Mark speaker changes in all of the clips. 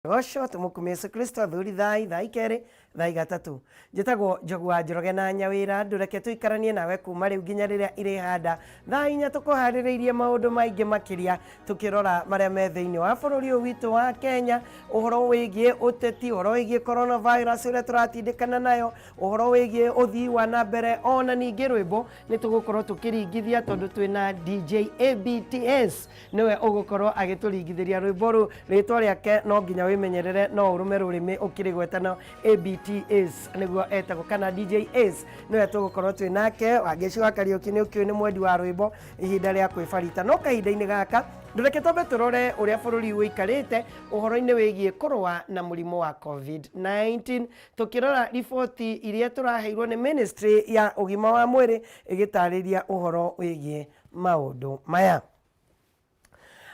Speaker 1: Goco tũmũkumie Yesu Kristo athuri thai thai kerĩ thai gatatũ. Njĩtagwo Njogu wa Njoroge na Nyawĩra, ndũreke tũikaranie nawe kuma rĩu nginya rĩrĩa irĩhanda thaa 4. Tũkũharĩrĩirie maũndũ maingĩ makĩria tũkĩrora marĩa me thĩinĩ wa bũrũri ũyũ witũ wa Kenya, ũhoro wĩgiĩ ũteti, ũhoro wĩgiĩ coronavirus ũrĩa tũratindĩkana nayo, ũhoro wĩgiĩ ũthii wa na mbere, ona ningĩ rwĩmbo nĩ tũgũkorwo tũkĩringithia tondũ twĩna DJ ABTS nĩwe ũgũkorwo agĩtũringithĩria rwĩmbo rũu. Rĩtwa rĩake no nginya wĩmenyerere, no ũrũme rũrĩmĩ ũkĩrĩgweta, no ABT Ace nĩguo etagwo, kana DJ Ace nĩwe tũgũkorwo twĩ nake. Wangeci wa Kariũki nĩ ũkĩũĩ nĩ mwendi wa rwĩmbo ihinda rĩa kwĩbarita, no kahinda-inĩ gaka ndũreke twambe tũrore ũrĩa bũrũri ũikarĩte ũhoro-inĩ wĩgiĩ kũrũa na mũrimũ wa COVID-19, tũkĩrora riboti iria tũraheirwo nĩ ministry ya ũgima wa mwĩrĩ ĩgĩtarĩria ũhoro wĩgiĩ maũndũ maya.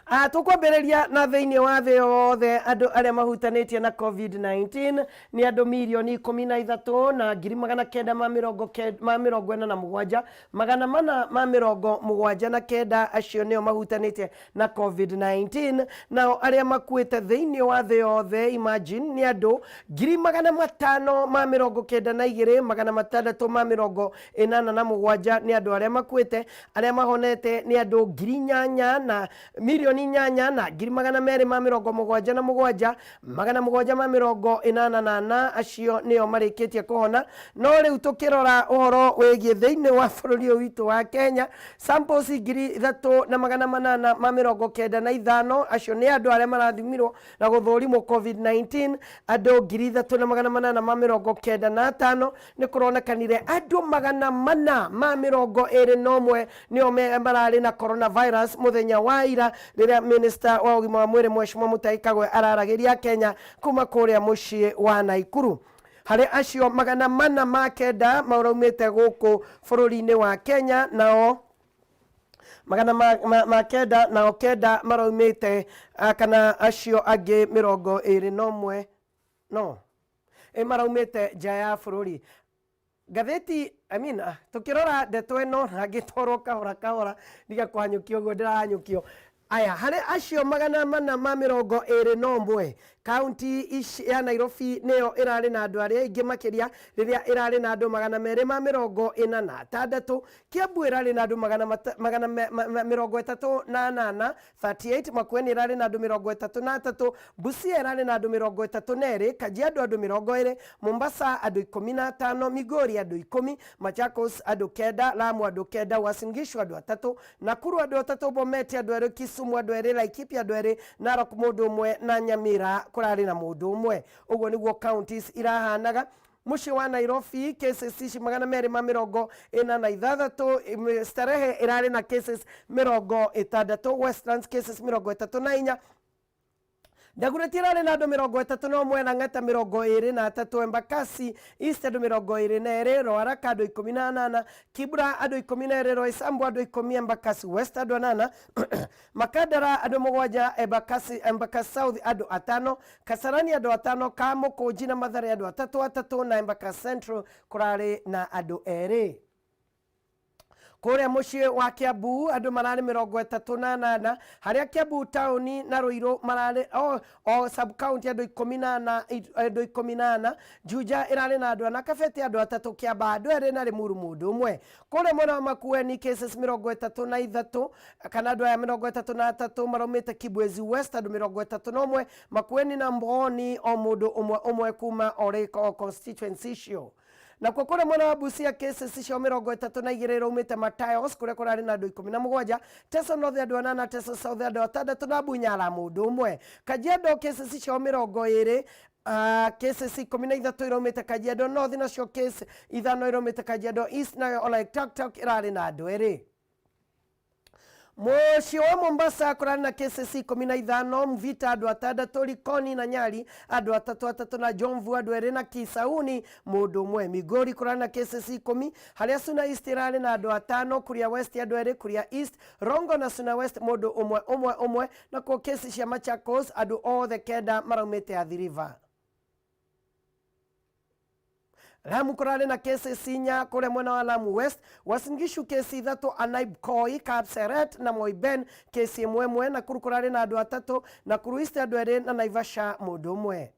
Speaker 1: Tũkwambĩrĩria na thĩinĩ wa thĩ yothe andũ arĩa mahutanĩtie na COVID-19 nĩ andũ 13,947,447, 479 acio nĩo mahutanĩtie na COVID-19. Nao arĩa makuĩte thĩinĩ wa thĩ yothe, imagine, nĩ andũ 592,687 nĩ andũ arĩa makuĩte. Arĩa mahonete nĩ andũ 8,000 na 8,277,784 acio nĩo marĩkĩtie kũhona. No rĩu tũkĩrora ũhoro wĩgiĩ thĩinĩ wa bũrũri ũyũ witũ wa Kenya, samples 3,895, acio nĩ andũ arĩa marathimirwo na gũthũrimwo COVID-19, andũ 3,895, nĩ kũronekanire andũ 421 nĩo mararĩ na coronavirus mũthenya wa ira, rĩrĩa minister wa ũgima wa mwĩrĩ Mheshimiwa Mutahi Kagwe araragĩria Kenya kuma kũrĩa mũciĩ wa Naikuru. Harĩ acio 409 maraumĩte gũkũ bũrũri-inĩ wa Kenya, nao 900, nao 9 maraumĩte, kana acio angĩ 21 no maraumĩte nja ya bũrũri. Ngathĩti, I mean, tũkĩrora ndeto ĩno na ngĩtwarwo kahora kahora ndiga kũhanyũkio ũguo ndĩrahanyũkio. Aya, harĩ acio 421, kaunti ici ya Nairobi nĩyo ĩrarĩ na andũ arĩa aingĩ makĩria, rĩrĩa ĩrarĩ na andũ 246. Kiambu ĩrarĩ na andũ 138, 38. Makueni ĩrarĩ na andũ 33. Busia ĩrarĩ na andũ 32. Kajiado andũ 20. Mombasa andũ 15. Migori andũ 10. Machakos andũ 9. Lamu andũ 9. Uasin Gishu andũ 3. Nakuru andũ 3. Bomet andũ 2. Kisumu andũ 2. Laikipia andũ 2. Narok mũndũ ũmwe, na Nyamira kũrarĩ na mũndũ ũmwe. Ũguo nĩguo counties irahanaga. Mũciĩ wa Nairobi cases ici 246, Starehe ĩrarĩ na cases 60, Westlands cases 34, Dagoretti ĩrarĩ na andũ 31, Lang'ata 23, Embakasi East andũ 22, Ruaraka andũ 18, Kibra andũ 12, Roysambu andũ 10, Embakasi West andũ 8, Makandara andũ 7, Embakasi South andũ 5, Kasarani andũ 5, Kamukunji na Mathare andũ 3 3, na Embakasi Central kũrarĩ na andũ 2. Kũrĩa mũciĩ wa Kiambu andũ mararĩ 38, harĩa Kiambu taũni na Ruiru mararĩ o sub county andũ 14, andũ 14. Juja ĩrarĩ na andũ 4, Kabete andũ 3, Kiambaa andũ 2 na Limuru mũndũ ũmwe. Kũrĩa mwena wa Makueni cases 33, kana andũ aya 33 maraumĩte Kibwezi West andũ 31, Makueni na Mbooni o mũndũ ũmwe ũmwe kuma o constituency icio. Nakuo kũrĩa mwena wa Busia cases cio 32 iraumĩte Matayos kũrĩa kũrarĩ na andũ 17, Teso North andũ 8, Teso South andũ 6 na Bunyala mũndũ ũmwe. Kajiado cases cio 20, cases 13 iraumĩte Kajiado North, nacio case 5 iraumĩte Kajiado East, nayo Oloitoktok ĩrarĩ na andũ 2. Mũciĩ wa Mombasa kũrarĩ na cases 15, Mvita andũ 6, Likoni na Nyali andũ 3 3, na Jomvu andũ 2 na Kisauni mũndũ ũmwe. Migori kũrarĩ na cases 10, harĩa Suna East ĩrarĩ na andũ 5, Kuria West andũ 2, Kuria East, Rongo na Suna West mũndũ ũmwe ũmwe ũmwe, nakuo cases cia Machakos andũ othe 9 maraumĩte Athi River. Lamu kũrarĩ na cases inya kũrĩa mwena wa Lamu West, Uasin Gishu kesi ithatũ, Anaib Koi, Kapseret na Moiben kesi ĩmwe ĩmwe, Nakuru kũrarĩ na andũ atatũ, Nakuru East andũ erĩ na Naivasha mũndũ ũmwe.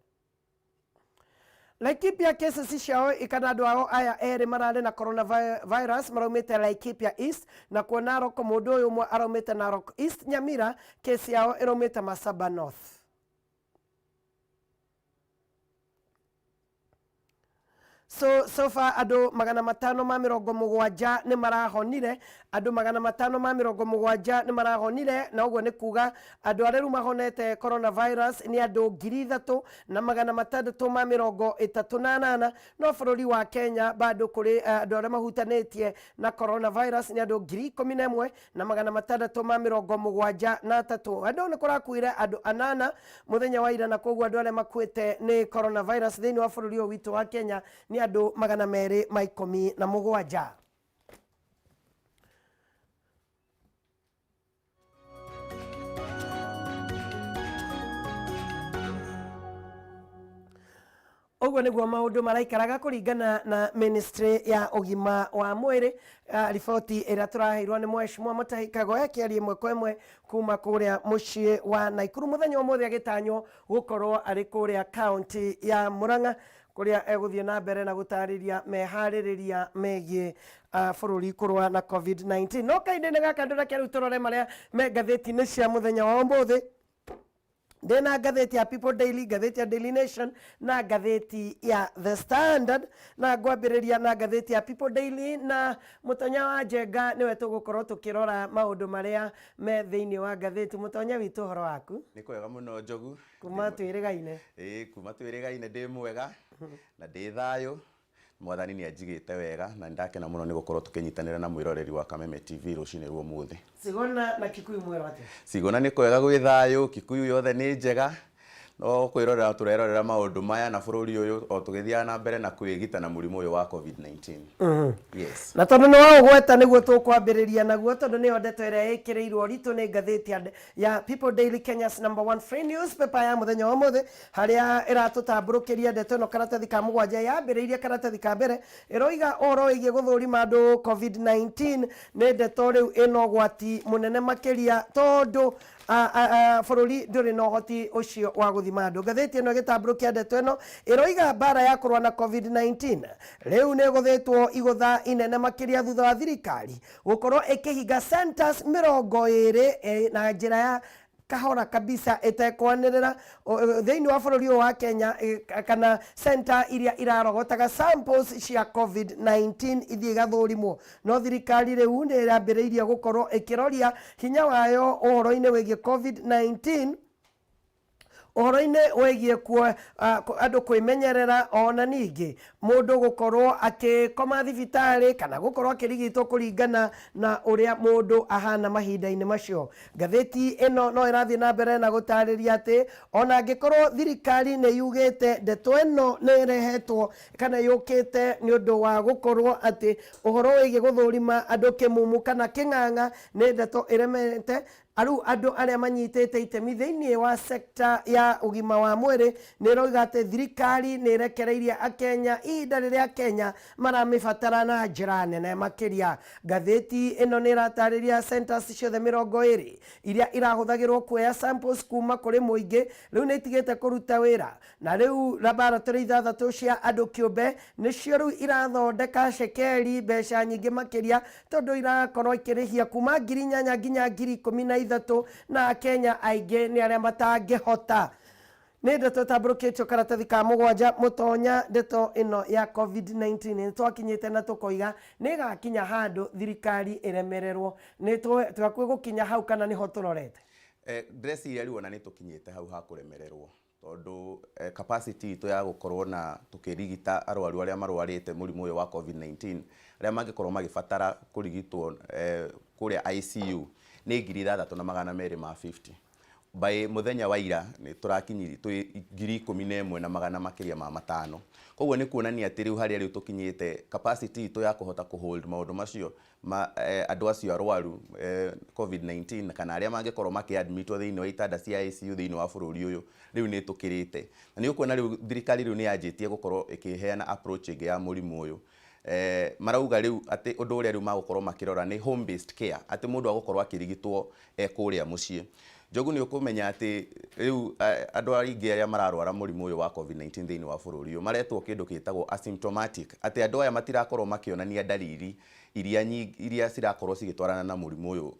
Speaker 1: Laikipia cases ciao kana andũ ao aya erĩ mararĩ na coronavirus maraumĩte Laikipia East, na kuo Narok mũndũ ũyũ ũmwe araumĩte Narok East, Nyamira kesi yao ĩraumĩte Masaba North. So far andũ 570 nĩ marahonire, andũ 570 nĩ marahonire, na ũguo nĩ kuga andũ arĩa rĩu mahonete coronavirus nĩ andũ 3638, no bũrũri wa Kenya bado kũrĩ andũ arĩa mahutanĩtie na coronavirus nĩ andũ 11673. Andũ nĩ kũrakuire andũ anana mũthenya wa ira, na koguo andũ arĩa makuĩte nĩ coronavirus thĩinĩ wa bũrũri ũyũ witũ wa Kenya nĩ andũ 217. Ũguo nĩguo maũndũ maraikaraga kũringana na ministry ya ũgima wa mwĩrĩ. Riboti ĩrĩa tũraheirwo nĩ Mheshimiwa Mutahi Kagwe akĩaria ĩmwe kwa ĩmwe kuma kũrĩa mũciĩ wa Nakuru mũthenya ũmũthĩ, agĩtanywo gũkorwo arĩ kũrĩa kaunti ya Murang'a kũrĩa egũthiĩ na mbere na gũtarĩria meharĩrĩria megiĩ bũrũri kũrũa na COVID-19. No kahinda-inĩ gaka ndũreke rĩu tũrore marĩa me ngathĩti-inĩ cia mũthenya wa ũmũthĩ. Ndĩna ngathĩti ya People Daily, ngathĩti ya Daily Nation na ngathĩti ya The Standard, na ngwambĩrĩria na ngathĩti ya People Daily na Mũtonya wa Njenga nĩwe tũgũkorwo tũkĩrora maũndũ marĩa me thĩinĩ wa ngathĩti. Mũtonya witũ, ũhoro waku?
Speaker 2: Nĩ kwega mũno, Njogu.
Speaker 1: Kuma twĩrĩgaine.
Speaker 2: Ĩĩ, kuma twĩrĩgaine ndĩ mwega na ndĩ thayũ. Mwathani nĩ anjigĩte wega na nĩndakena mũno nĩ gũkorwo tũkĩnyitanĩra na mwĩroreri wa Kameme TV rũcinĩ rwa ũmũthĩ.
Speaker 1: Sigona na Kikuyu mwero atĩa?
Speaker 2: Sigona nĩ kwega, gwĩ thayũ, Kikuyu yothe nĩ njega. No kwĩrorera tũrerorera maũndũ maya na bũrũri ũyũ o tũgĩthiaga na mbere na kwĩgita na mũrimũ ũyũ wa COVID-19. Yes.
Speaker 1: Na tondũ nĩ waũgweta nĩguo tũkwambĩrĩria naguo, tondũ nĩyo ndeto ĩrĩa ĩkĩrĩirwo ũritũ nĩ ngathĩti ya People Daily, Kenya's number one free newspaper ya mũthenya wa ũmũthĩ, harĩa ĩratũtambũrũkĩria ndeto ĩno karatathi ka mũgwanja. Yambĩrĩirie karatathi ka mbere ĩroiga ũhoro wĩgiĩ gũthũrima andũ COVID-19 nĩ ndeto rĩu ĩna ũgwati mũnene makĩria, tondũ bũrũri ndũrĩ na ũhoti ũcio wa gũthima andũ. Ngathĩti ĩno ĩgĩtambũrũkia ndeto ĩno ĩroiga mbara ya kũrũa na COVID-19 rĩu nĩ ĩgũthĩtwo igũtha inene makĩria thutha wa thirikari gũkorwo ĩkĩhinga centers 20 na njĩra ya kahora kabisa ĩtekwanĩrĩra thĩinĩ wa bũrũri ũyũ wa Kenya, kana center iria irarogotaga samples cia COVID-19 ithiĩ igathũrimwo. No thirikari rĩu nĩ ĩrambĩrĩirie gũkorwo ĩkĩroria hinya wayo ũhoro-inĩ wĩgiĩ COVID-19, ũhoro-inĩ wĩgiĩ andũ kwĩmenyerera, ona ningĩ mũndũ gũkorwo akĩkoma thibitarĩ kana gũkorwo akĩrigitwo kũringana na ũrĩa mũndũ ahana mahinda-inĩ macio. Ngathĩti ĩno no ĩrathiĩ na mbere na gũtarĩria atĩ ona angĩkorwo thirikari nĩ yugĩte ndeto ĩno nĩ ĩrehetwo kana yũkĩte nĩ ũndũ wa gũkorwo atĩ ũhoro wĩgiĩ gũthũrima andũ kĩmumu kana kĩng'ang'a nĩ ndeto ĩremete, rĩu andũ arĩa manyitĩte itemi thĩinĩ wa sekta ya ũgima wa mwĩrĩ nĩ ĩroiga atĩ thirikari nĩ ĩrekereirie akenya ihinda rĩrĩa akenya maramĩbatara na njĩra nene makĩria. Ngathĩti ĩno nĩ ĩratarĩria centers ciothe 20 iria irahũthagĩrwo kuoya samples kuma kũrĩ mũingĩ rĩu nĩ itigĩte kũruta wĩra, na rĩu laboratory ithathatũ cia andũ kĩũmbe nĩcio rĩu irathondeka cekeri mbeca nyingĩ makĩria, tondũ irakorwo ikĩrĩhia kuma 8,000 nginya 13,000, na akenya aingĩ nĩ arĩa matangĩhota. Nĩ ndeto ĩtambũrũkĩtio karatathi ka mũgwanja. Mũtonya, ndeto ĩno ya COVID-19 nĩ twakinyĩte na tũkoiga nĩ ĩgakinya handũ thirikari ĩremererwo. Nĩ twakuĩ gũkinya hau kana nĩho tũrorete?
Speaker 2: Ndĩreciria rĩu ona nĩ tũkinyĩte hau ha kũremererwo, tondũ capacity itũ ya gũkorwo na tũkĩrigita arwaru arĩa marwarĩte mũrimũ ũyũ wa COVID-19, arĩa mangĩkorwo magĩbatara kũrigitwo kũrĩa ICU nĩ 6250. By mũthenya wa ira nĩ tũrakinyirie twĩ 11,500 na makĩria ma 5. Koguo nĩ kuonania atĩ rĩu harĩa rĩu tũkinyĩte, capacity itũ ya kũhota kũ hold maũndũ macio ma andũ acio arwaru COVID-19 kana arĩa mangĩkorwo makĩadmitwo thĩinĩ wa itanda cia ICU thĩinĩ wa bũrũri ũyũ rĩu nĩ tũkĩrĩte. Na nĩ ũkuona rĩu thirikari rĩu nĩ yanjĩtie gũkorwo ĩkĩheana approach ĩngĩ ya mũrimũ ũyũ. Marauga rĩu atĩ ũndũ ũrĩa rĩu magũkorwo makĩrora nĩ home based care, atĩ mũndũ agũkorwo akĩrigitwo e kũrĩa mũciĩ. Njogu, nĩ ũkũmenya atĩ rĩu andũ aingĩ arĩa mararwara mũrimũ ũyũ wa COVID-19 thĩinĩ wa bũrũri ũyũ maretwo kĩndũ gĩtagwo asymptomatic, atĩ andũ aya matirakorwo makĩonania ndariri iria nyingĩ iria cirakorwo cigĩtwarana na mũrimũ ũyũ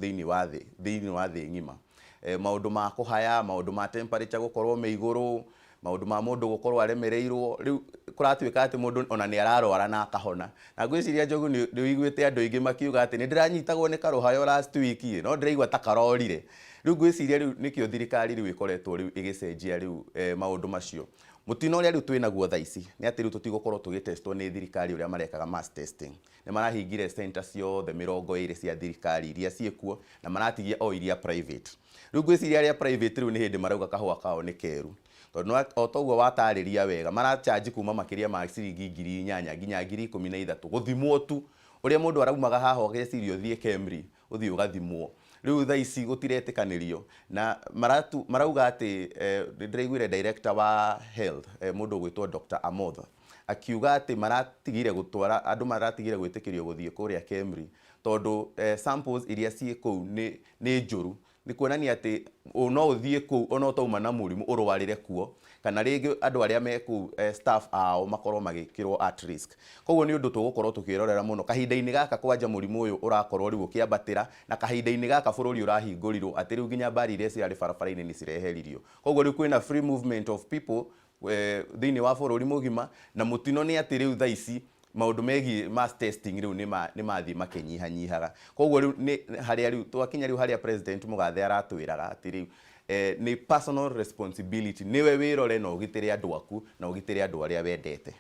Speaker 2: thĩinĩ wa thĩ ng'ima. Maũndũ ma kũhaya, maũndũ ma temperature gũkorwo me igũrũ, maũndũ ma mũndũ gũkorwo aremereirwo. Rĩu kũratuĩka atĩ mũndũ ona nĩ ararwara na akahona. Na ngwĩciria, Njogu, nĩ ũiguĩte andũ aingĩ makiuga atĩ nĩ ndĩranyitagwo nĩ karũhayo last week, no ndĩraigua ta karorire. Rĩu ngwĩciria rĩu nĩkĩo thirikari rĩu ĩkoretwo rĩu ĩgĩcenjia rĩu maũndũ macio. Mũtino ũrĩa rĩu twĩnaguo thaa ici nĩ atĩ rĩu tũtigũkorwo tũgĩtestwo nĩ thirikari ũrĩa marekaga mass testing. Nĩ marahingire center ciothe 20 cia thirikari iria ciĩkuo na maratigia o iria private. Rĩu ngwĩciria arĩa private rĩu nĩ hĩndĩ marauga kahũa kao nĩ keru, tondũ o toguo watarĩria wega, maracharge kuma makĩria ma ciringi 8,000 nginya 13,000 gũthimwo tu. Ũrĩa mũndũ araumaga haha ũgeciria ũthiĩ KEMRI, ũthiĩ ũgathimwo, rĩu thaa ici gũtiretĩkanĩrio. Na marauga atĩ nĩ ndĩraiguire director wa health, mũndũ ũgwĩtwo Dr. Amoth, akiuga atĩ maratigire gũtwara andũ, maratigire gwĩtĩkĩrio gũthiĩ kũrĩa KEMRI tondũ samples iria ciĩ kũu nĩ njũru. Nĩ kuonania atĩ no ũthiĩ kũu ona ũtauma na mũrimũ, ũrwarĩre kuo, kana rĩngĩ andũ arĩa me kũu, staff ao, makorwo magĩkĩrwo at risk. Koguo nĩ ũndũ tũgũkorwo tũkĩrorera mũno kahinda-inĩ gaka kwanja mũrimũ ũyũ ũrakorwo rĩu ũkĩambatĩra, na kahinda-inĩ gaka bũrũri ũrahingũrirwo atĩ rĩu nginya mbari iria cirarĩ barabara-inĩ nĩ cireheririo. Koguo rĩu kwĩna free movement of people thĩinĩ wa bũrũri mũgima. Na mũtino nĩ atĩ rĩu thaa ici maũndũ megiĩ mass testing rĩu nĩ mathiĩ makĩnyihanyihaga. Koguo rĩu nĩ harĩa rĩu twakinya, rĩu harĩa President Mũgathe aratwĩraga atĩ rĩu nĩ personal responsibility, nĩwe wĩrore na ũgitĩre andũ aku na ũgitĩre andũ arĩa wendete.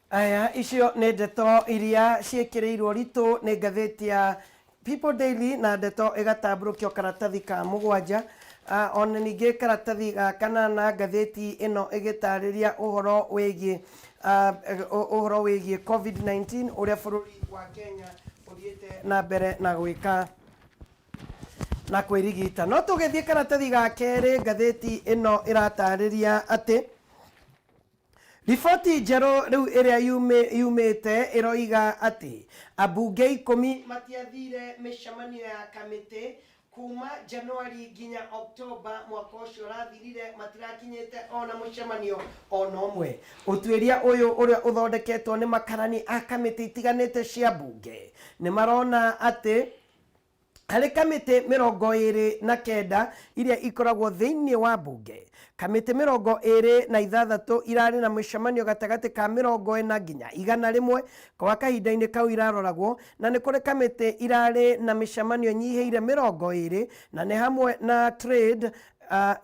Speaker 1: Aya, icio nĩ ndeto iria ciĩkĩrĩirwo ritũ nĩ ngathĩti ya People Daily, na ndeto ĩgatambũrũkio karatathi ka 7. Ona ningĩ karatathi ga 8, ngathĩti ĩno ĩgĩtarĩria ũhoro wĩgiĩ COVID-19, ũrĩa bũrũri wa Kenya ũthiĩte na mbere na gwĩka na kwĩrigita. No tũgĩthiĩ karatathi ga 2, ngathĩti ĩno ĩratarĩria atĩ riboti njerũ rĩu ĩrĩa yumĩte ĩroiga atĩ ambunge 10 matiathire mĩcemanio ya kamĩtĩ kuma Januari nginya Oktoba mwaka ũcio ũrathirire. Matirakinyĩte ona mũcemanio ona ũmwe. Ũtuĩria ũyũ ũrĩa ũthondeketwo nĩ makarani a kamĩtĩ itiganĩte cia mbunge nĩ marona atĩ harĩ kamĩtĩ 29 iria ikoragwo thĩinĩ wa mbunge, kamĩtĩ 26 irarĩ na mĩcemanio gatagatĩ ka 40 nginya 100 kwa kahinda-inĩ kau iraroragwo. Na nĩ kũrĩ kamĩtĩ irarĩ na mĩcemanio ĩnyihĩire 20, na nĩ hamwe na trade.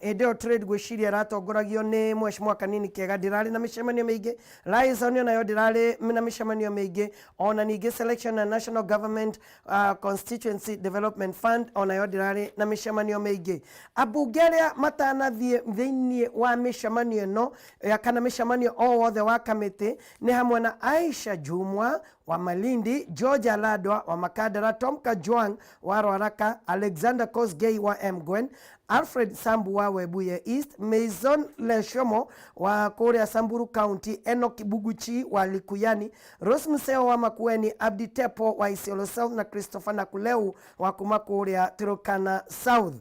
Speaker 1: Hĩndĩ ĩyo trade gwĩciria ĩratongoragio nĩ Mheshimiwa Kanini Kega, ndĩrarĩ na mĩcemanio mĩingĩ. Liaison onayo ndĩrarĩ na mĩcemanio mĩingĩ. Ona ningĩ selection na National Government Constituency Development Fund onayo ndĩrarĩ na mĩcemanio mĩingĩ. Ambunge arĩa matanathiĩ thĩinĩ wa mĩcemanio ĩno kana mĩcemanio o wothe wa kamĩtĩ nĩ hamwe na Aisha Jumwa wa Malindi, George Aladwa wa Makadara, Tom Kajwang wa Ruaraka, Alexander Kosgei wa Emgwen, Alfred Sambu wa Webuye East, Mason Leshomo wa kũrĩa Samburu County, Enoch Buguchi wa Likuyani, Rose Mseo wa Makueni, Abdi Tepo wa Isiolo South na Christopher Nakuleu wa kuma kũrĩa Turkana South.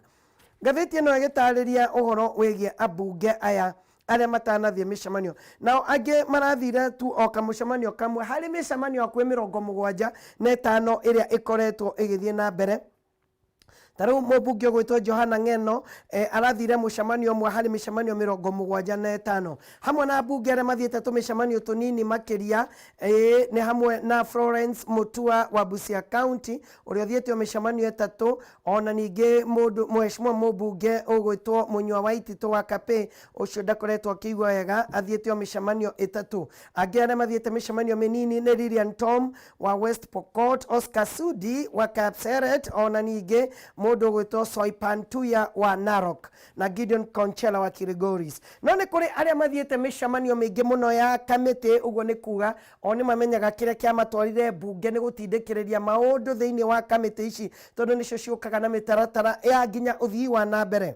Speaker 1: Ngathĩti ĩno ĩgĩtarĩria ũhoro wĩgiĩ ambunge aya arĩa matanathiĩ mĩcemanio. Nao angĩ marathire tu o kamũcemanio kamwe harĩ mĩcemanio hakuhĩ 75 ĩrĩa ĩkoretwo ĩgĩthiĩ na mbere. Ta rĩu mũmbunge ũgwĩtwo Johana Ng'eno arathire mũcemanio ũmwe harĩ mĩcemanio 75. Hamwe na ambunge arĩa mathiĩte tũmĩcemanio tũnini makĩria nĩ hamwe na Florence Mutua wa Busia County, ũrĩa ũthiĩte o mĩcemanio 3. Ona ningĩ mũndũ mheshimiwa mũmbunge ũgwĩtwo Mũnyua wa Ititũ wa Kapĩ, ũcio ndakoretwo akĩigua wega, athiĩte o mĩcemanio 3. Angĩ arĩa mathiĩte mĩcemanio mĩnini nĩ Lilian Tom wa West Pokot, Oscar Sudi wa Kapseret, ona ningĩ Mũndũ ũgwĩtwo Soipan Tuya wa Narok na Gideon Konchela wa Kilgoris. No nĩ kũrĩ arĩa mathiĩte mĩcemanio mĩingĩ mũno ya kamĩtĩ, ũguo nĩ kuga o nĩ mamenyaga kĩrĩa kĩamatwarire mbunge nĩ gũtindĩkĩrĩria maũndũ thĩinĩ wa kamĩtĩ ici, tondũ nĩcio ciũkaga na mĩtaratara ya nginya ũthii wa na mbere.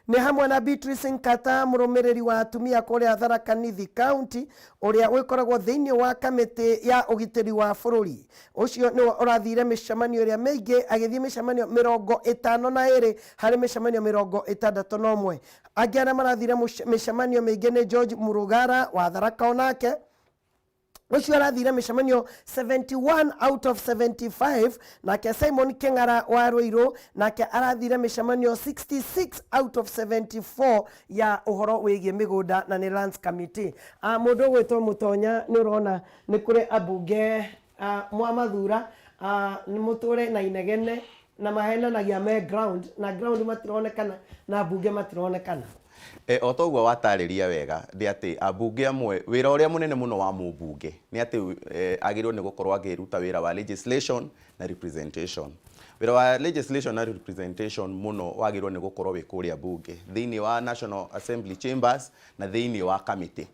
Speaker 1: Nĩ hamwe na Beatrice Nkata, mũrũmĩrĩri wa atumia kũrĩa Tharaka Nithi County, ũrĩa ũgĩkoragwo thĩinĩ wa kamĩtĩ ya ũgitĩri wa bũrũri. Ũcio nĩwe ũrathire mĩcemanio ĩrĩa mĩingĩ, agĩthiĩ mĩcemanio 52 harĩ mĩcemanio 61. Angĩ arĩa marathire mĩcemanio mĩingĩ nĩ George Murugara wa Tharaka onake, ũcio arathire mĩcemanio 71 out of 75, nake Simon Kĩng'ara wa Rũirũ nake arathire mĩcemanio 66 out of 74 ya ũhoro wĩgiĩ mĩgũnda na nĩ Lands Committee. Mũndũ ũgwĩtwo Mũtonya, nĩ ũrona nĩ kũrĩ ambunge mwamathura nĩ mũtũre na inegene na mahenanagia me ground na ground matironekana na mbunge matironekana.
Speaker 2: O toguo watarĩria wega, nĩ atĩ ambunge amwe, wĩra ũrĩa mũnene mũno wa mũmbunge nĩ atĩ agĩrĩirwo nĩ gũkorwo akĩruta wĩra wa legislation na representation. Wĩra wa legislation na representation mũno wagĩrĩirwo nĩ gũkorwo wĩ kũrĩa mbunge, thĩinĩ wa National Assembly chambers na thĩinĩ wa kamĩtĩ.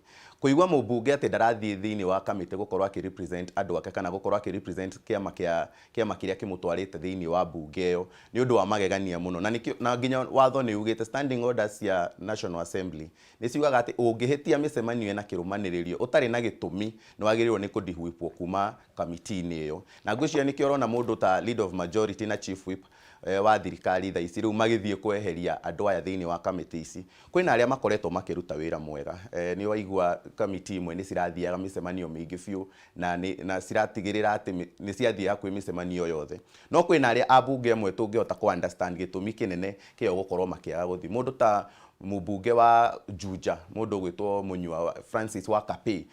Speaker 2: Kũigua mũmbunge atĩ ndarathiĩ thĩinĩ wa kamĩtĩ gũkorwo akĩ-represent andũ ake kana gũkorwo akĩ-represent kĩama kĩa kĩama kĩrĩa kĩmũtwarĩte thĩinĩ wa mbunge ĩyo nĩ ũndũ wa magegania mũno. Na nĩkĩo na nginya watho nĩ ugĩte, standing orders cia National Assembly nĩ ciugaga atĩ ũngĩhĩtia mĩcemanio ĩna kĩrũmanĩrĩrio ũtarĩ na gĩtũmi, nĩ wagĩrĩirwo nĩ kũdewhipwo kuma kamĩtĩ-inĩ ĩyo. Na ngwĩciria nĩkĩo ũrona mũndũ ta leader of majority na chief whip wa thirikari thaa ici rĩu magĩthiĩ kweheria andũ aya thĩinĩ wa kamĩtĩ ici. Kwĩna arĩa makoretwo makĩruta wĩra mwega. Nĩ waigua kamĩtĩ imwe nĩ cirathiaga mĩcemanio mĩingĩ biũ na ciratigĩrĩra atĩ nĩ ciathiĩ hakuhĩ mĩcemanio yothe. No kwĩna arĩa ambunge amwe tũngĩhota kũ understand gĩtũmi kĩnene kĩo gũkorwo makĩaga gũthiĩ. Mũndũ ta mũmbunge wa Juja, mũndũ ũgwĩtwo Mũnyua Francis wa Kapĩ,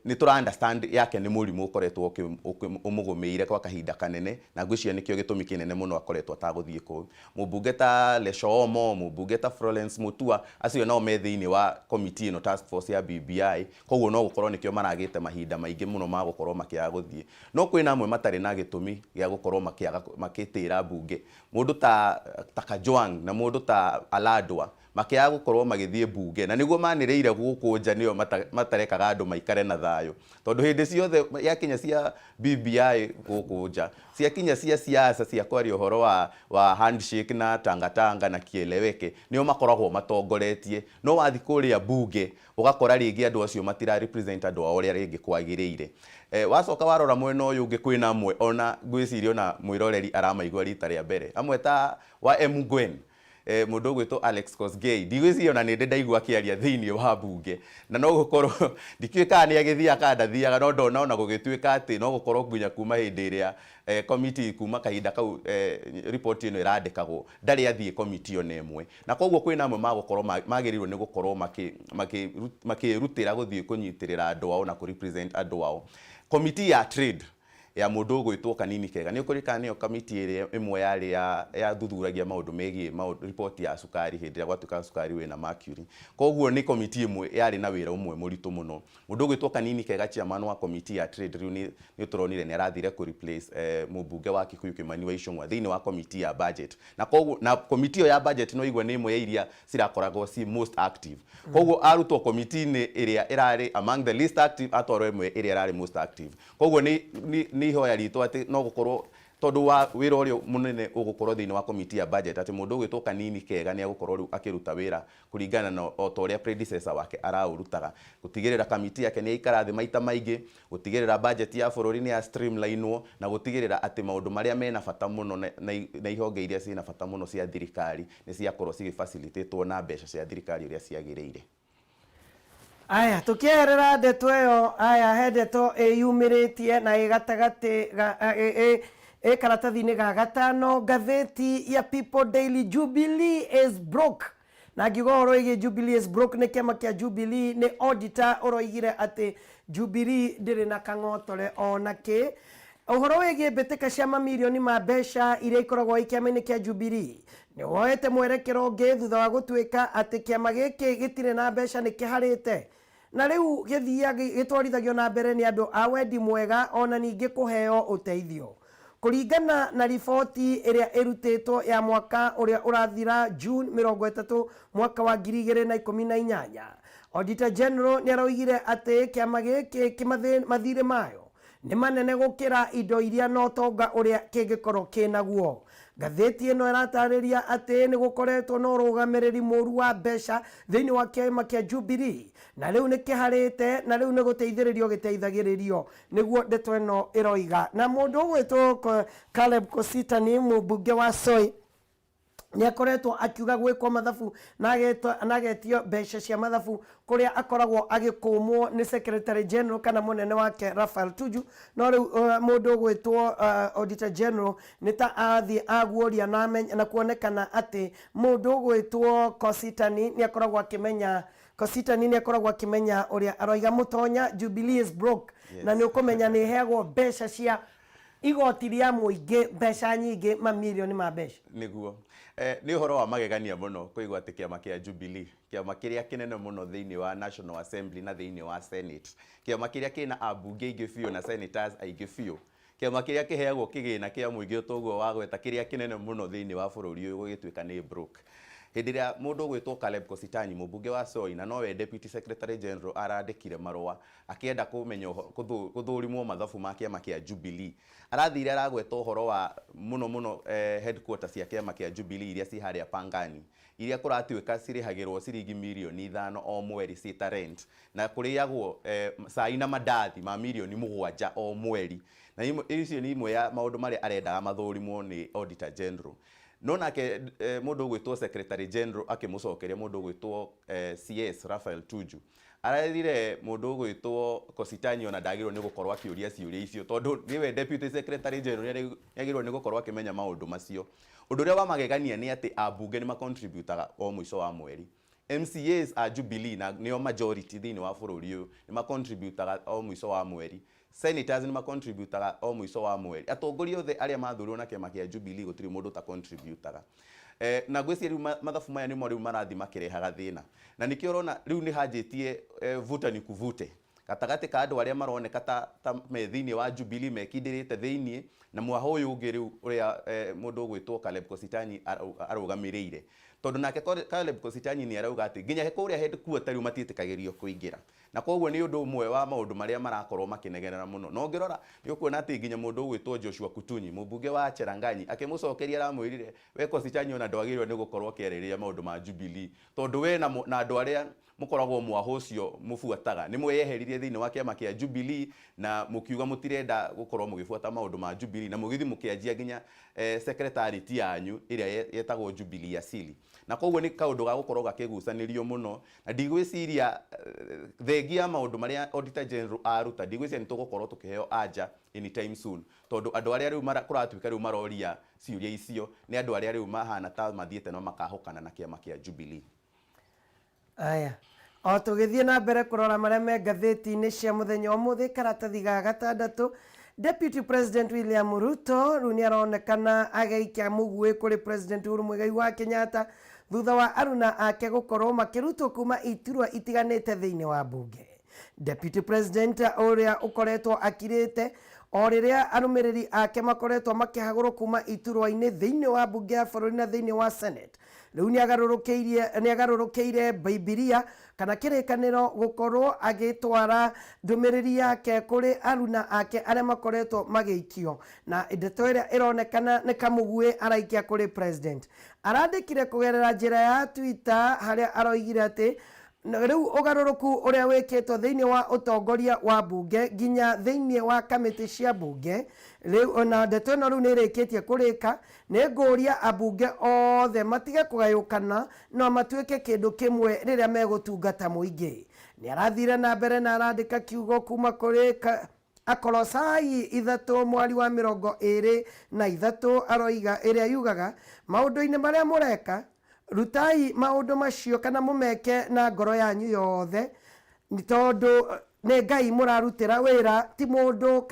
Speaker 2: nĩ tũra understand yake nĩ mũrimũ ũkoretwo ũmũgũmĩire kwa kahinda kanene, na ngwĩciria nĩkĩo gĩtũmi kĩnene mũno akoretwo atagũthiĩ kũu. Mũmbunge ta Lesho Omo, mũmbunge ta Florence Mutua, acio nao me thĩinĩ wa committee ĩno, task force ya BBI, koguo no gũkorwo nĩkĩo maragĩte mahinda maingĩ mũno ma gũkorwo makĩaga gũthiĩ. No kwĩna amwe matarĩ na gĩtũmi gĩa gũkorwo makĩaga makĩtĩra mbunge. Mũndũ ta Kajwang na mũndũ ta Aladwa makĩaga gũkorwo magĩthiĩ mbunge na nĩguo manĩrĩire gũkũ nja, nĩo matarekaga andũ maikare na thayũ, tondũ hĩndĩ ciothe yakinya cia BBI gũkũ nja, ciakinya cia siasa cia kwaria ũhoro wa handshake na tangatanga na kieleweke, nĩo makoragwo matongoretie. No wathiĩ kũrĩa mbunge ũgakora rĩngĩ andũ acio matira represent andũ ao ũrĩa rĩngĩ kwagĩrĩire. Wacoka warora mwena ũyũ ũngĩ, kwĩna amwe ona ngwĩciria ona mwĩroreri aramaigua rita rĩa mbere, amwe ta wa Emgwen, mũndũ ũgwĩtwo Alex Kosgei, ndigwĩciria ona nĩ ndĩ ndaigua akĩaria thĩinĩ wa mbunge, na no gũkorwo ndikĩũĩ kana nĩ agĩthiaga kana ndathiaga, no ndona ona gũgĩtuĩka atĩ no gũkorwo nginya kuma hĩndĩ ĩrĩa committee, kuma kahinda kau report ĩno ĩrandĩkagwo, ndarĩ athiĩ committee ona ĩmwe. Na koguo kwĩna amwe magũkorwo magĩrĩirwo nĩ gũkorwo makĩrutĩra gũthiĩ kũnyitĩrĩra andũ ao na kũ represent andũ ao. Committee ya trade ya mũndũ ũgwĩtwo Kanini Kega, nĩ ũkũririkana nĩyo kamiti ĩrĩa ĩmwe yarĩ ya thuthuragia maũndũ megiĩ riboti ya cukari hĩndĩ ĩrĩa gwatuĩkaga cukari wĩna mercury. Koguo nĩ komiti ĩmwe yarĩ na wĩra ũmwe mũritũ mũno. Mũndũ ũgwĩtwo Kanini Kega, chairman wa komiti ya trade, rĩu nĩ tũronire nĩ arathire kũ replace mũmbunge wa Kikuyu Kimani wa Ichung'wa thĩinĩ wa komiti ya budget. Na koguo na komiti ĩyo ya budget no igua nĩ ĩmwe ya iria cirakoragwo ci most active. Koguo arutwo komiti-inĩ ĩrĩa ĩrarĩ among the least active, atwarwo ĩmwe ĩrĩa ĩrarĩ most active. Koguo nĩ ihoya ritũ atĩ no gũkorwo tondũ wa wĩra ũrĩa mũnene ũgũkorwo thĩinĩ wa komiti ya budget, atĩ mũndũ ũgwĩtwo Kanini Kega nĩ egũkorwo rĩu akĩruta wĩra kũringana na o ta ũrĩa predecessor wake araũrutaga, gũtigĩrĩra kamiti yake nĩ yaikara thĩ maita maingĩ, gũtigĩrĩra budget ya bũrũri nĩ ya streamlinwo, na gũtigĩrĩra atĩ maũndũ marĩa mena bata mũno na ihonge iria ciĩna bata mũno cia thirikari nĩ ciakorwo cigĩfacilitatwo na mbeca cia thirikari ũrĩa ciagĩrĩire.
Speaker 1: Aya, tukieherera ndeto ĩyo, aya he ndeto ĩyumĩrĩtie na ĩ gatagatĩ ĩ karatathi-inĩ ga gatano ngathĩti ya People Daily: Jubilee is broke. Na ngiuga ũhoro wĩgiĩ Jubilee is broke, nĩ kĩama kĩa Jubilee, nĩ auditor ũroigire atĩ Jubilee ndĩrĩ na kang'otore ona kĩ. Ũhoro wĩgiĩ mbĩtĩka cia mamirioni ma mbeca iria ikoragwo i kĩama-inĩ kĩa Jubilee nĩ woete mwerekero ũngĩ thutha wa gũtuĩka atĩ kĩama gĩkĩ gĩtirĩ na mbeca, nĩ kĩharĩte na rĩu gĩthiaga gĩtwarithagio na mbere nĩ andũ a wendi mwega ona ningĩ kũheo ũteithio. Kũringana na riboti ĩrĩa ĩrutĩtwo ya mwaka ũrĩa ũrathira June 30 mwaka wa 2018, Auditor General nĩ aroigire atĩ kĩama gĩkĩ mathirĩ mayo nĩ manene gũkĩra indo iria na ũtonga ũrĩa kĩngĩkorwo kĩnaguo. Ngathĩti ĩno ĩratarĩria atĩ nĩ gũkoretwo na ũrũgamĩrĩri mũru wa mbeca thĩinĩ wa kĩama kĩa Jubilee, na rĩu nĩ kĩharĩte na rĩu nĩ gũteithĩrĩrio gĩteithagĩrĩrio, nĩguo ndeto ĩno ĩroiga. Na mũndũ ũgwĩtwo Caleb Kositany, mũmbunge wa Soy, nĩ akoretwo akiuga gwĩkwo mathabu na agetio mbeca cia mathabu kũrĩa akoragwo agĩkũmwo nĩ Secretary General kana mũnene wake Raphael Tuju. No rĩu mũndũ ũgwĩtwo Auditor General nĩ ta athiĩ aguũria na kuonekana atĩ mũndũ ũgwĩtwo Kositany nĩ akoragwo akĩmenya Kositany nĩ akoragwo akĩmenya ũrĩa aroiga. Mũtonya, Jubilee is broke. Na nĩ ũkũmenya nĩ ĩheagwo mbeca cia igoti rĩa mũingĩ, mbeca nyingĩ, mamirioni ma mbeca.
Speaker 2: Nĩguo nĩ ũhoro wa magegania mũno kũigua atĩ kĩama kĩa Jubilee, kĩama kĩrĩa kĩnene mũno thĩinĩ wa National Assembly na thĩinĩ wa Senate, kĩama kĩrĩa kĩna ambunge aingĩ biũ na senators aingĩ biũ, kĩama kĩrĩa kĩheagwo kĩgĩna kĩa mũingĩ toguo wagweta, kĩrĩa kĩnene mũno thĩinĩ wa bũrũri ũyũ, gũgĩtuĩka nĩ broke. Hĩndĩ ĩrĩa mũndũ ũgwĩtwo Caleb Kositany, mũmbunge wa Soy na nowe Deputy Secretary General, arandĩkire marũa akĩenda kũmenya gũthũrimwo mathabu ma kĩama kĩa Jubilee, arathire aragweta ũhoro wa mũno mũno headquarters cia kĩama kĩa Jubilee iria ci harĩa Pangani, iria kũratuĩka cirĩhagĩrwo ciringi mirioni 5 o mweri ciĩ rent, na kũrĩagwo cai na mandathi ma mirioni 7 o mweri. Na icio nĩ imwe ya maũndũ marĩa arendaga mathũrimwo nĩ Auditor General. No nake mũndũ ũgwĩtwo Secretary General akĩmũcokeria, mũndũ ũgwĩtwo CS Raphael Tuju, arerire mũndũ ũgwĩtwo Kositany ona ndagĩrĩirwo nĩ gũkorwo akĩũria ciũria icio, tondũ nĩwe Deputy Secretary General, nĩ agĩrĩirwo nĩ gũkorwo akĩmenya maũndũ macio. Ũndũ ũrĩa wa magegania nĩ atĩ ambunge nĩ macontributaga o mũico wa mweri. MCAs a Jubilee, na nĩo majority thĩinĩ wa bũrũri ũyũ, nĩ macontributaga o mũico wa mweri. Senators nĩ macontributaga o mũico wa mweri. Atongoria othe arĩa mathurirwo na kĩama kĩa Jubilee, gũtirĩ mũndũ ũtacontributaga. Na ngwĩciria rĩu mathabu maya nĩmo rĩu marathiĩ makĩrehaga thĩna, na nĩkĩo ũrona rĩu nĩ hanjĩtie vuta ni kuvute gatagatĩ ka andũ arĩa maroneka ta me thĩinĩ wa Jubilee mekindĩrĩte thĩinĩ, na mwaho ũyũ ũngĩ rĩu ũrĩa mũndũ ũgwĩtwo Caleb Kositany arũgamĩrĩire, tondũ nake Caleb Kositany nĩ arauga atĩ nginya kũrĩa headquarter rĩu matiĩtĩkagĩrio kũingĩra. Na koguo nĩ ũndũ ũmwe wa maũndũ marĩa marakorwo makĩnegenera mũno. Na ũngĩrora nĩ ũkuona atĩ nginya mũndũ ũgwĩtwo Joshua Kutunyi, mũmbunge wa Cheranganyi, akĩmũcokeria aramwĩrire, "We Kositany, ona ndwagĩrĩirwo nĩ gũkorwo ũkĩarĩrĩria maũndũ ma Jubilee, tondũ we na andũ arĩa mũkoragwo mwaho ũcio mũbuataga nĩ mweyeheririe thĩinĩ wa kĩama kĩa Jubilee na mũkiuga mũtirenda gũkorwo mũgĩbuata maũndũ ma Jubilee, na mũgĩthiĩ mũkĩanjia nginya secretariat yanyu ĩrĩa yetagwo Jubilee Asili." Na koguo nĩ kaũndũ ga gũkorwo gakĩgucanĩrio mũno, na ndigwĩciria thengia maũndũ marĩa Auditor General aruta, ndigwĩciria nĩ tũgũkorwo tũkĩheo anja anytime soon, tondũ andũ arĩa rĩu kũratuĩka rĩu maroria ciũria icio nĩ andũ arĩa rĩu mahana ta mathiĩte na makahũkana na kĩama kĩa Jubilee.
Speaker 1: Aya, o tũgĩthiĩ na mbere kũrora marĩa me ngathĩti-inĩ cia mũthenya ũmũthĩ, karatathi ga gatandatũ, Deputy President William Ruto rĩu nĩ aronekana agĩikia mũguĩ kũrĩ President Uhuru Muigai wa Kenyatta thutha wa aruna ake gũkorwo makĩrutwo kuma iturwa itiganĩte thĩinĩ wa mbunge. Deputy President ũrĩa ũkoretwo akirĩte o rĩrĩa arũmĩrĩri ake makoretwo makĩhagũrwo kuma iturwa-inĩ thĩinĩ wa mbunge ya bũrũri na thĩinĩ wa Senate, rĩu nĩ agarũrũkĩire Bibilia kana kĩrĩkanĩro gũkorwo agĩtwara ndũmĩrĩri yake kũrĩ aruna ake arĩa makoretwo magĩikio. Na ndeto ĩrĩa ĩronekana nĩ kamũguĩ araikia kũrĩ president, arandĩkire kũgerera njĩra ya Twitter harĩa aroigire atĩ rĩu ũgarũrũku ũrĩa wĩkĩtwo thĩinĩ wa ũtongoria wa mbunge nginya thĩinĩ wa kamĩtĩ cia mbunge rĩu, na ndeto ĩno rĩu nĩ ĩrĩkĩtie kũrĩka, nĩ ngũria ambunge othe matige kũgayũkana no matuĩke kĩndũ kĩmwe rĩrĩa megũtungata mũingĩ. Nĩ arathire na mbere na arandĩka kiugo kuma kũrĩ Akolosai 3 mwari wa 23, aroiga ĩrĩa yugaga, "Maũndũ-inĩ marĩa mũreka, rutai maũndũ macio kana mũmeke na ngoro yanyu yothe, tondũ nĩ Ngai mũrarutĩra wĩra, ti mũndũ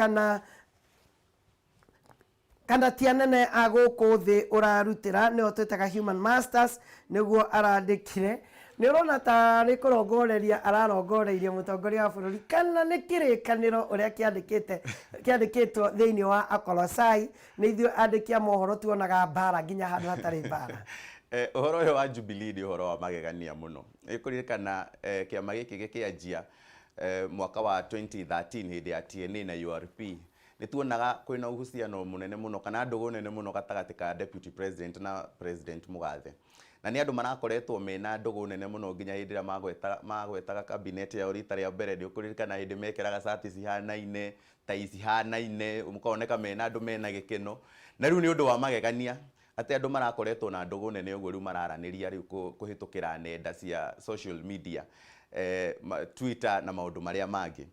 Speaker 1: kana ti anene a gũkũ thĩ ũrarutĩra," nĩo twĩtaga human masters, nĩguo arandĩkire. Nĩ ũrona ta nĩ kũrongoreria ararongoreirie mũtongoria wa bũrũri kana nĩ kĩrĩkanĩro ũrĩa kĩandĩkĩte kĩandĩkĩtwo thĩinĩ wa Akolosai? Nĩ ithuĩ andĩki a mohoro tuonaga mbara nginya handũ hatarĩ mbara.
Speaker 2: Ũhoro ũyũ wa Jubilee nĩ ũhoro wa magegania mũno. Nĩ kũririkana kĩama gĩkĩ gĩkĩanjia mwaka wa 2013 hĩndĩ ya TNA na URP, nĩ tuonaga kwĩna uhusiano mũnene mũno kana ndũgũ nene mũno gatagatĩ ka Deputy President na President Mũgathe. Na nĩ andũ marakoretwo mena ndũgũ nene mũno nginya hĩndĩ ĩrĩa magwetaga cabinet yao rita rĩa mbere. Nĩ ũkũririkana hĩndĩ mekĩraga cati cihanaine, tai cihanaine, mũkoneka mena andũ mena gĩkeno. Na rĩu nĩ ũndũ wa magegania atĩ andũ marakoretwo na ndũgũ nene ũguo rĩu mararanĩria rĩu kũhĩtũkĩra nenda cia social media, Twitter na maũndũ marĩa mangĩ.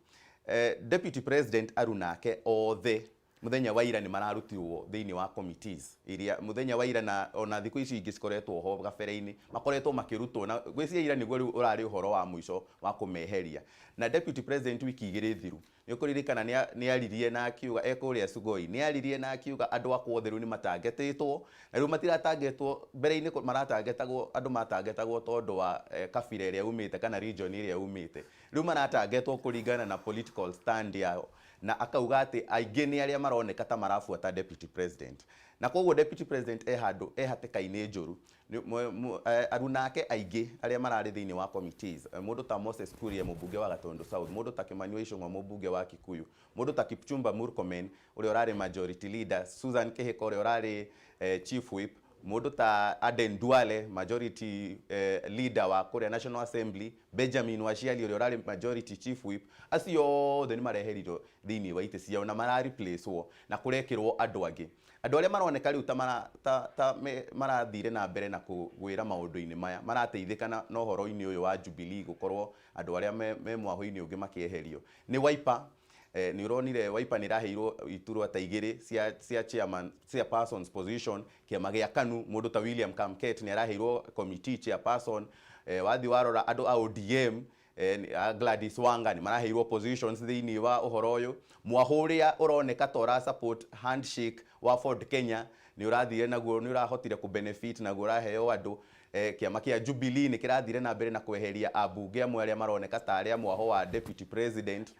Speaker 2: Deputy President arunake othe mũthenya wa ira nĩ mararutirwo thĩinĩ wa committees iria mũthenya wa ira na ona thikũ ici ingĩ cikoretwo ho gabere-inĩ makoretwo makĩrutwo, na ngwĩciria ira nĩguo rĩu ũrarĩ ũhoro wa mũico wa kũmeheria. Na Deputy President wiki 2 thiru, nĩ ũkũririkana nĩ aririe na akiuga e kũrĩa Sugoi, nĩ aririe na akiuga andũ akwa othe rĩu nĩ matangetĩtwo, na rĩu matiratangetwo mbere-inĩ maratangetagwo, andũ matangetagwo tondũ wa kabira ĩrĩa umĩte kana region ĩrĩa umĩte, rĩu maratangetwo kũringana na political stand yao. Na akauga atĩ aingĩ nĩ arĩa maroneka ta marabuata Deputy President, na koguo Deputy President e handũ e hatĩka-inĩ njũru. Aruna ake aingĩ arĩa mararĩ thĩinĩ wa committees, mũndũ ta Moses Kuria, mũmbunge wa Gatundu South, mũndũ ta Kimani wa Ichung'wa, mũmbunge wa Kikuyu, mũndũ ta Kipchumba Murkomen ũrĩa ũrarĩ majority leader, Susan Kihika ũrĩa ũrarĩ chief whip, mũndũ ta Aden Duale, majority leader wa kũrĩa National Assembly, Benjamin Washiali ũrĩa ũrarĩ majority chief whip, acio othe nĩ mareherirwo thĩinĩ wa itĩ ciao na mara replacewo na kũrekĩrwo andũ angĩ. Andũ arĩa maroneka rĩu ta marathire na mbere na kũgwĩra maũndũ-inĩ maya, marateithĩka na ũhoro-inĩ ũyũ wa Jubilee gũkorwo andũ arĩa me mwahũ-inĩ ũngĩ makĩeherio nĩ Wiper. Nĩ ũronire Wiper nĩ ĩraheirwo iturwa ta 2 cia chairman, chairperson's position. Kĩama gĩa KANU, mũndũ ta William Kamket nĩ araheirwo committee chairperson. Wathi warora andũ a ODM, Gladys Wanga nĩ maraheirwo positions thĩinĩ wa ũhoro ũyũ. Mwahũ ũrĩa ũroneka ta ũra support handshake wa Ford Kenya nĩ ũrathire naguo, nĩ ũrahotire kũ benefit naguo, ũraheo andũ. Kĩama kĩa Jubilee nĩ kĩrathire na mbere na kweheria ambunge amwe arĩa maroneka ta arĩa mwahũ wa Deputy President,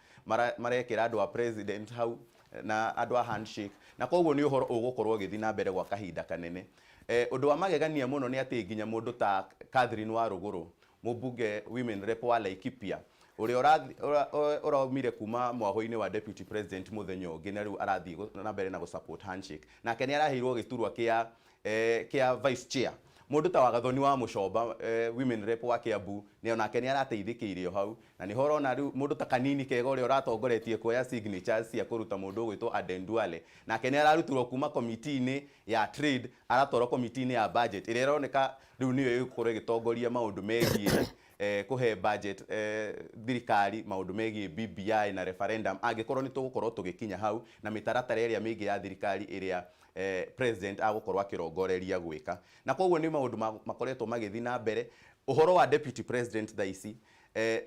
Speaker 2: marekĩra andũ a president hau na andũ a handshake, na koguo nĩ ũhoro ũgũkorwo ũgĩthiĩ na mbere gwa kahinda kanene. Ũndũ wa magegania mũno nĩ atĩ nginya mũndũ ta Catherine Warũgũrũ, mũmbunge women rep wa Laikipia, ũrĩa ũraumire kuma mwahũ-inĩ wa Deputy President mũthenya ũngĩ na rĩu arathiĩ na mbere na gũ-support handshake, nake nĩ araheirwo gĩturwa kĩa vice chair. Mũndũ ta Wagathoni wa Mũcomba, women rep wa Kiambu, nĩ onake nĩ arateithĩkĩire o hau. Na nĩho ũrona rĩu mũndũ ta Kanini Kega ũrĩa ũratongoretie kuoya signatures cia kũruta mũndũ ũgwĩtwo Aden Duale, nake nĩ ararutirwo kuma committee-inĩ ya trade aratwarwo committee-inĩ ya budget ĩrĩa ĩroneka rĩu nĩyo ĩgũkorwo ĩgĩtongoria maũndũ megiĩ kũhe budget thirikari, maũndũ megiĩ BBI na referendum angĩkorwo nĩ tũgũkorwo tũgĩkinya hau, na mĩtaratara ĩrĩa mĩingĩ ya thirikari ĩrĩa president agũkorwo akĩrongoreria gwĩka. Na koguo nĩ maũndũ makoretwo magĩthiĩ na mbere. Ũhoro wa Deputy President thaa ici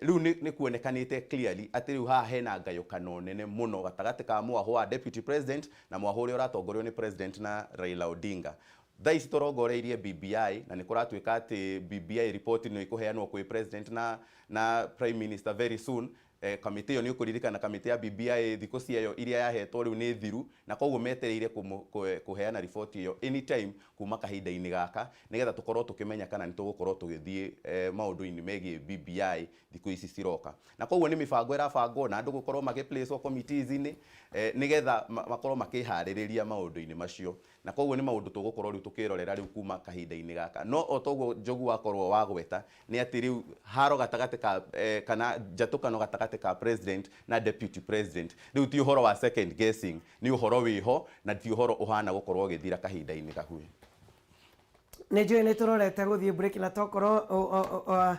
Speaker 2: rĩu nĩ kuonekanĩte clearly atĩ rĩu haha hena ngayũkano nene mũno gatagatĩ ka mwahũ wa Deputy President na mwahũ ũrĩa ũratongorio nĩ President na Raila Odinga. Thaa ici tũrongoreirie BBI, na nĩ kũratuĩka atĩ BBI report nĩ ĩkũheanwo kwĩ President na Prime Minister very soon. Kamĩtĩ ĩyo, nĩ ũkũririkana kamĩtĩ ya BBI thikũ ciayo iria yahetwo rĩu nĩ thiru, na koguo metereire kũheana riboti ĩyo anytime kuma kahinda-inĩ gaka, nĩgetha tũkorwo tũkĩmenya kana nĩ tũgũkorwo tũgĩthiĩ maũndũ-inĩ megiĩ BBI thikũ ici ciroka. Na koguo nĩ mĩbango ĩrabangwo na andũ gũkorwo magĩ-placewo committees-inĩ nĩgetha makorwo makĩharĩrĩria maũndũ-inĩ macio. Na koguo nĩ maũndũ tũgũkorwo rĩu tũkĩrorera rĩu kuma kahinda-inĩ gaka. No o toguo Njogu wakorwo wagweta, nĩ atĩ rĩu haro gatagatĩ ka kana njatũkano gatagatĩ ka President na Deputy President rĩu ti ũhoro wa second guessing, nĩ ũhoro wĩho na ti ũhoro ũhana gũkorwo ũgĩthira kahinda-inĩ gakuhĩ.
Speaker 1: Nĩ njũĩ nĩ tũrorete gũthiĩ break, na tokorwo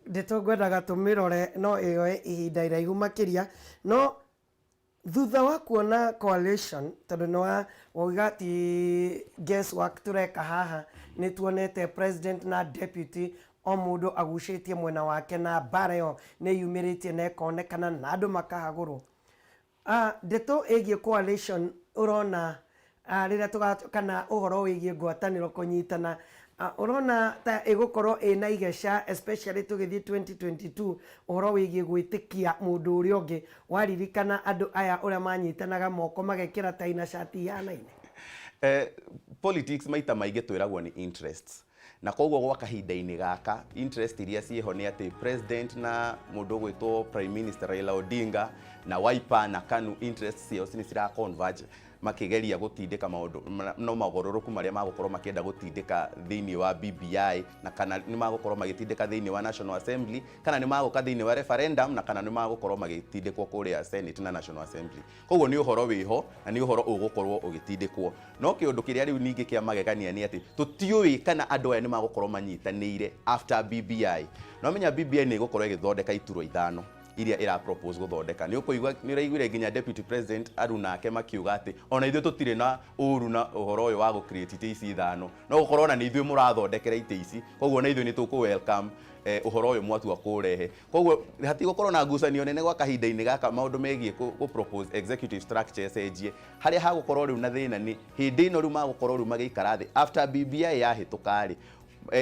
Speaker 1: ndeto ngwendaga tũmĩrore no ĩyoe ihinda iraihu makĩria, no thutha wa kuona coalition, tondũ nĩ wa wauga ti guesswork tũreka haha, nĩ tuonete president na deputy o mũndũ agucĩtie mwena wake, na mbara ĩyo nĩ yumĩrĩtie na ĩkonekana na andũ makahagũrwo. Ndeto ĩgiĩ coalition ũrona rĩrĩa tũga kana ũhoro wĩgiĩ ngwatanĩro kũnyitana. Ũrona ta ĩgũkorwo ĩna igeca, especially tũgĩthiĩ 2022, ũhoro wĩgiĩ gwĩtĩkia mũndũ ũrĩa ũngĩ? Waririkana andũ aya ũrĩa manyitanaga moko, magekĩra tai na cati ihanaine?
Speaker 2: Politics maita maingĩ twĩragwo nĩ interests, na koguo gwa kahinda-inĩ gaka interest iria ciĩho nĩ atĩ president na mũndũ ũgwĩtwo Prime Minister Raila Odinga na Wiper na KANU, interest ciao nĩ cira converge makĩgeria gũtindĩka maũndũ no magarũrũku marĩa magũkorwo makĩenda gũtindĩka thĩinĩ wa BBI, na kana nĩ magũkorwo magĩtindĩka thĩinĩ wa National Assembly, kana nĩ magũka thĩinĩ wa referendum, na kana nĩ magũkorwo magĩtindĩkwo kũrĩa Senate na National Assembly. Koguo nĩ ũhoro wĩho na nĩ ũhoro ũgũkorwo ũgĩtindĩkwo, no kĩũndũ kĩrĩa rĩu ningĩ kĩa magegania nĩ atĩ tũtiũĩ kana andũ aya nĩ magũkorwo manyitanĩire after BBI. No menya BBI nĩ ĩgũkorwo ĩgĩthondeka iturwa ithano iria ĩra propose gũthondeka. Nĩ ũkũigua, nĩ ũraiguire nginya Deputy President Aruna ake makiuga atĩ ona ithuĩ tũtirĩ na ũru na ũhoro ũyũ wa gũ create itĩ ici ithano, no gũkorwo ona nĩ ithuĩ mũrathondekera itĩ ici, koguo ona ithuĩ nĩ tũkũ welcome ũhoro ũyũ mwatua kũrehe. Koguo hatigũkorwo na ngucanio nene gwa kahinda-inĩ gaka maũndũ megiĩ kũ propose executive structure ĩcenjie. Harĩa hagũkorwo rĩu na thĩna nĩ hĩndĩ ĩno rĩu magũkorwo rĩu magĩikara thĩ after BBI yahĩtũka rĩ,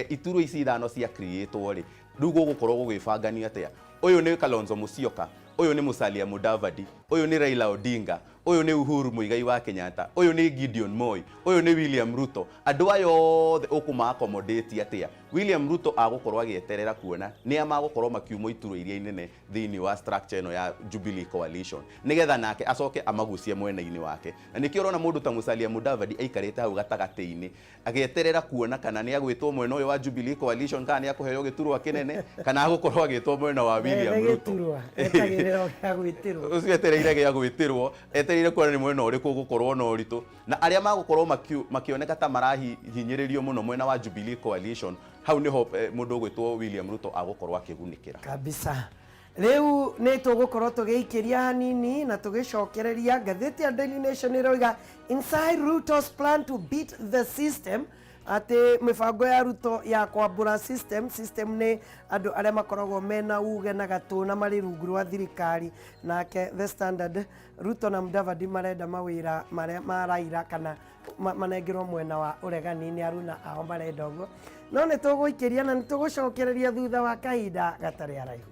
Speaker 2: iturwa ici ithano cia create-wo rĩ, rĩu gũgũkorwo gũgĩbanganio atĩa? Ũyũ nĩ Kalonzo Musyoka, ũyũ nĩ Musalia Mudavadi, ũyũ nĩ Raila Odinga, ũyũ nĩ Uhuru Muigai wa Kenyatta, ũyũ nĩ Gideon Moi, ũyũ nĩ William Ruto. Andũ aya othe ũkũma accommodate atĩa? William Ruto agũkorwo agĩeterera kuona nĩa magũkorwo makiumwo iturwa iria inene thĩinĩ wa structure ĩno ya Jubilee Coalition, nĩgetha nake acoke amagucie mwena-inĩ wake. Na nĩkĩo ũrona mũndũ ta Musalia Mudavadi aikarĩte hau gatagatĩ-inĩ agĩeterera kuona kana nĩ agwĩtwo mwena ũyũ wa Jubilee Coalition, kana nĩ akũheo gĩturwa kĩnene, kana agũkorwo agĩtwo mwena wa William
Speaker 1: Ethe
Speaker 2: Ruto.
Speaker 1: Gĩturwa etagĩrĩra gĩa gwĩtĩrwo.
Speaker 2: Ũcio etereire gĩa gwĩtĩrwo, etereire kuona nĩ mwena ũrĩkũ ũgũkorwo na ũritũ, na arĩa magũkorwo makĩoneka ta marahinyĩrĩrio mũno mwena wa Jubilee Coalition, hau nĩho mũndũ ũgwĩtwo William Ruto agũkorwo akĩgunĩkĩra.
Speaker 1: Kabisa. Rĩu nĩ tũgũkorwo tũgĩikĩria hanini na tũgĩcokereria. Ngathĩti ya Daily Nation ĩroiga, "Inside Ruto's plan to beat the system", atĩ mĩbango ya Ruto ya kwambũra system. System nĩ andũ arĩa makoragwo mena uge na gatũ na marĩ rungu rwa thirikari. Nake The Standard, Ruto na Mudavadi marenda mawĩra marĩa ma Raila kana manengerwo mwena wa ũregani. Nĩ aruna ao marenda ũguo. No nĩ tũgũikĩria na nĩ tũgũcokereria thutha wa kahinda gatarĩ araihu.